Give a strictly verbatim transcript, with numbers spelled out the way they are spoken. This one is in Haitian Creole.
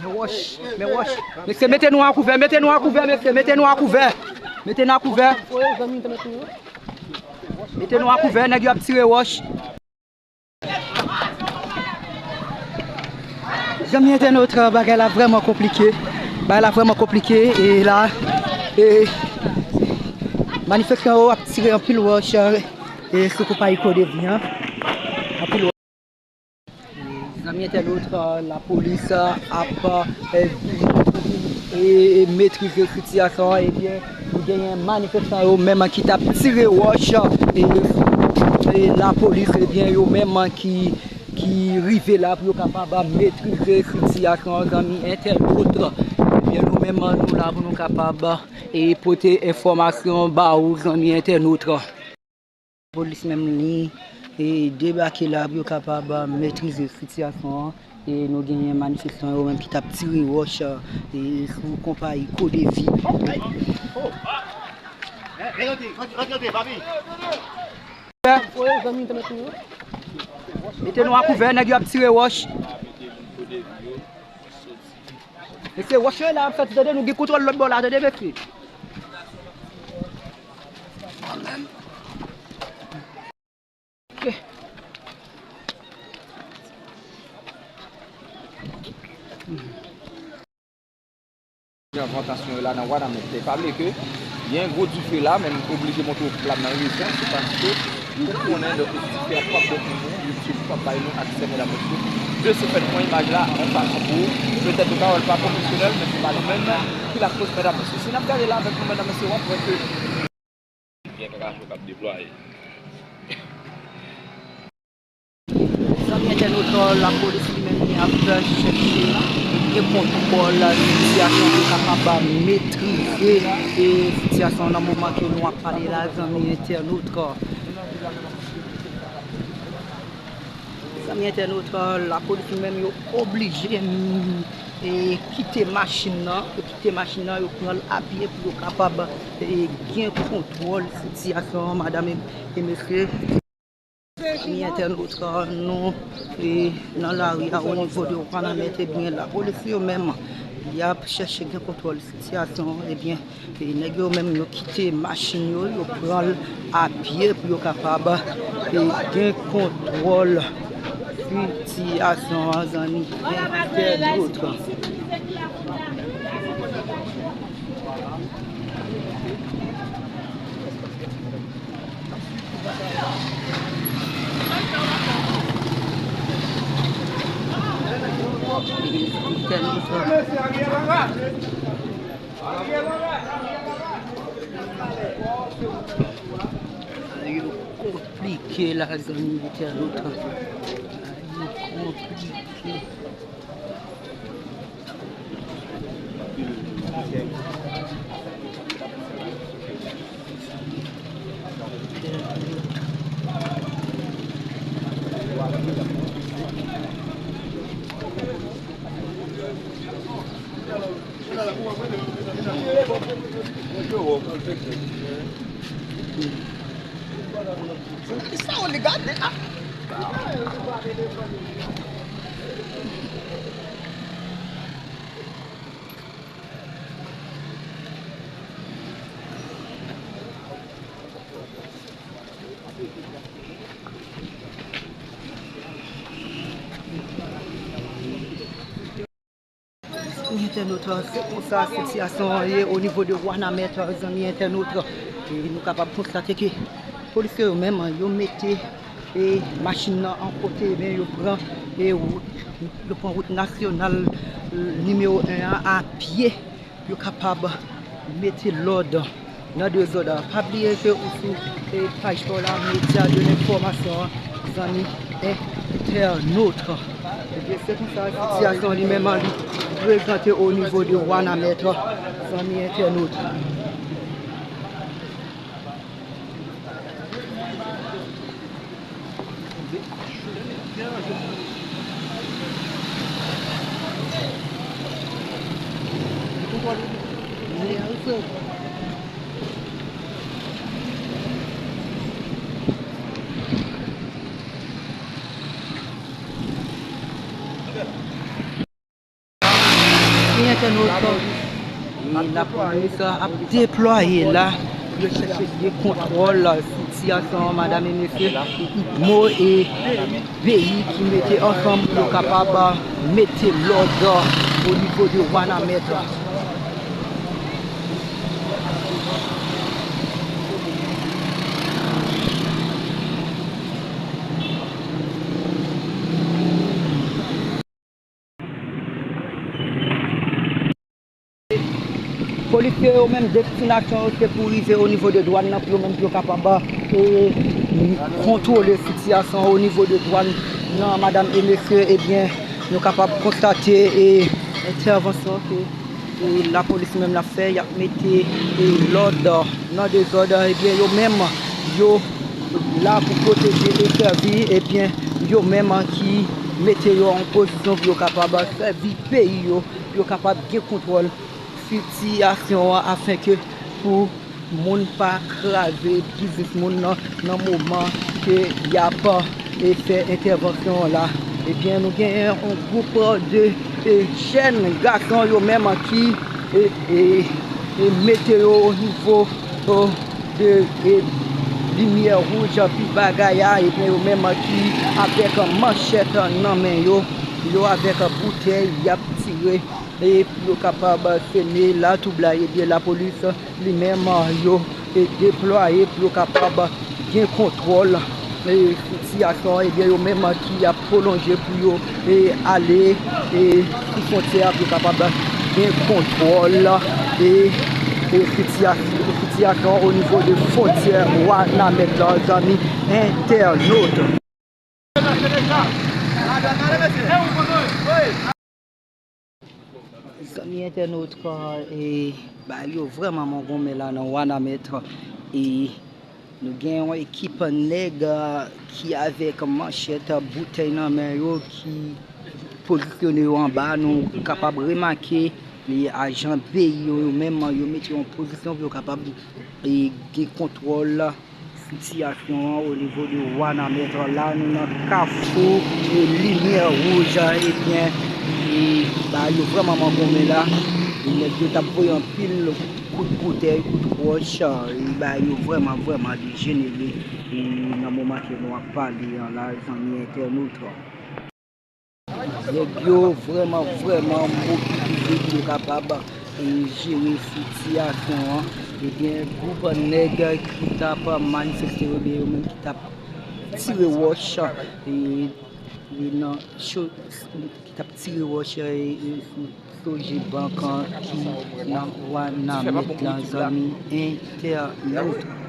Men wòch, men wòch. Mesye, mete nou a kouvè, mete nou a kouvè, mesye, mete nou a kouvè. Mete nou a kouvè. Mete nou a kouvè, nèg yo ap tire wòch. Zanmi entènot, bagay la vrèman konplike. Bagay la vrèman konplike. E la, e, manifestan yo ap tire anpil wòch, e, sou konpayi Kodevi an. Anpil wòch. Zanmi entènot, lapolis ap, e, e, metrize sitiyasyon an, ebyen, nou genyen manifestan yo menm ki t ap tire wòch, e, e lapolis, ebyen, yo menm ki, ki rive la pou yo kapab metrize sitiyasyon an, zanmi entènot. Ebyen, nou menm, nou la pou nou kapab, e, pote enfòmasyon ba ou, zanmi entènot. Polis menm li, e, debake la pou yo kapab, a, metrize sitiyasyon an. E nou genyen manifestan yo menm ki t ap tire wòch, a, e, sou konpayi Kodevi. Mete nou a kouvè, nèg yo ap tire wòch. Mesye, wòch yo la ap soti, tande, nou gen kontwòl lòt bò la, tande, mesye. Ok. Jan van tansyon yo la nan Wanament. E pa bliye ke gen gwo dife la, men m oblije montre w pla nan rezon, se paske ou konnen lè dife a p ap bon pou nou, YouTube p ap bay nou aksè, medam, mesye. De ce fait, mwen imaj la, yon fason pou ou, petèt ou ka wè l pa pwofesyonèl, men se pa nou menm ki lakoz, medam, mesye. Si n ap gade la avèk nou, medam, mesye, w ap wè ke gen kakacho k ap deplwaye. Zanmi entènot, lapolis li menm li ap chèche gen kontwòl sitiyasyon pou kapab metrize, e, sitiyasyon nan moman ke nou ap pale la, zanmi entènot. Zanmi entènot, lapolis li menm yo oblije, mm, e, kite machin nan, yo kite machin nan, yo pran l apye pou yo kapab, e, gen kontwòl sitiyasyon an, madam e, e mesye. Zanmi entènot, nou, e, nan lari a, o nivo de Wanament, ebyen, lapolis yo menm, y ap chèche gen kontwòl sitiyasyon an, ebyen, e, nèg yo menm, yo kite machin yo, yo pran l apye pou yo kapab, e, gen kontwòl sitiyasyon an, zanmi entènot. Yo konplike la, zanmi entènot. Yo konplike. Kisa w li gade a? Zanmi entènot, se konsa sitiyasyon an ye o nivo de Wanament, zanmi entènot. E nou kapab konstate ke polisye yo menm, yo mete, e, machin nan an kote, men yo pran, e, wout, yo pran wout nasyonal, e, nimewo en an apye. Yo kapab mete lòd nan dezòd la. Pa bliye ke ou sou, e, paj pa w la, Média de l'Information, zanmi entènot. Ebyen, se konsa sitiyasyon li menm li prezante o nivo de Wanament, zanmi entènot. Entènot, e lapolis ap deplwaye la pou yo chèche gen kontwòl sitiyasyon an, madanm e mesye. Mo e peyi ki mete ansanm pou yo kapab mete lòd o nivo de Wanament. Polisye yo menm, destinasyon yo se pou rive o nivo de dwàn nan, pou yo menm, pou yo kapab, e, kontwole sitiyasyon an o nivo de dwàn nan, madanm e mesye. Ebyen, nou kapab konstate, e, entèvansyon ke, e, lapolis menm l ap fè, y ap mete, e, lòd nan dezòd. Ebyen, yo menm, yo la pou pwoteje e sèvi, ebyen, yo menm ki mete yo an pozisyon pou yo kapab sèvi peyi yo, pou yo kapab gen kontwòl sitiyasyon an, afenke pou moun pa kraze biznis moun nan, nan moman ke y ap, e, fè entèvansyon an la. Ebyen, nou genyen yon gwoup de, e, jèn gason yo menm ki, e, e, e mete yo o nivo, o, de, e, limyè wouj pi bagay a, ebyen, yo menm ki avèk manchèt nan men yo, yo avèk boutèy, y ap tire, e pou yo kapab seme latwoublay. Ebyen, lapolis li menm, yo, e, deplwaye pou yo kapab gen kontwòl, e, sitiyasyon an. Ebyen, yo menm ki ap pwolonje pou yo, e, ale, e, sou fwontyè a pou yo kapab gen kontwòl, e, e, sitiyasyon, sitiyasyon o nivo de fwontyè Wanament la, zanmi entènot. Zanmi entènot, e, bagay yo vrèman mangonmen la nan Wanament. E nou gen yon ekip nèg, e, ki avèk manchèt, boutèy nan men yo, ki pozisyone yo anba. Nou kapab remake, e, ajan peyi yo, yo menm, yo mete yo an pozisyon pou yo kapab, e, gen kontwòl sitiyasyon an o nivo de Wanament la. Nou nan kafou, e, limyè wouj, ebyen, e, bagay yo vrèman mangonmen la. E nèg yo t ap voye anpil kout boutèy, kout wòch, e, bagay yo vrèman, vrèman dejenere, e, nan moman ke nou ap pale an la, zanmi entènot. Nèg yo vrèman, vrèman mobilize pou yo kapab, e, jere sitiyasyon an. Ebyen, gwoup nèg ki t ap manifeste yo, ebyen, yo menm ki t ap tire wòch, e, e nan cho-, ki t ap tire wòch, e, e, sou Sogebank ki nan Wanament la, zanmi entènot.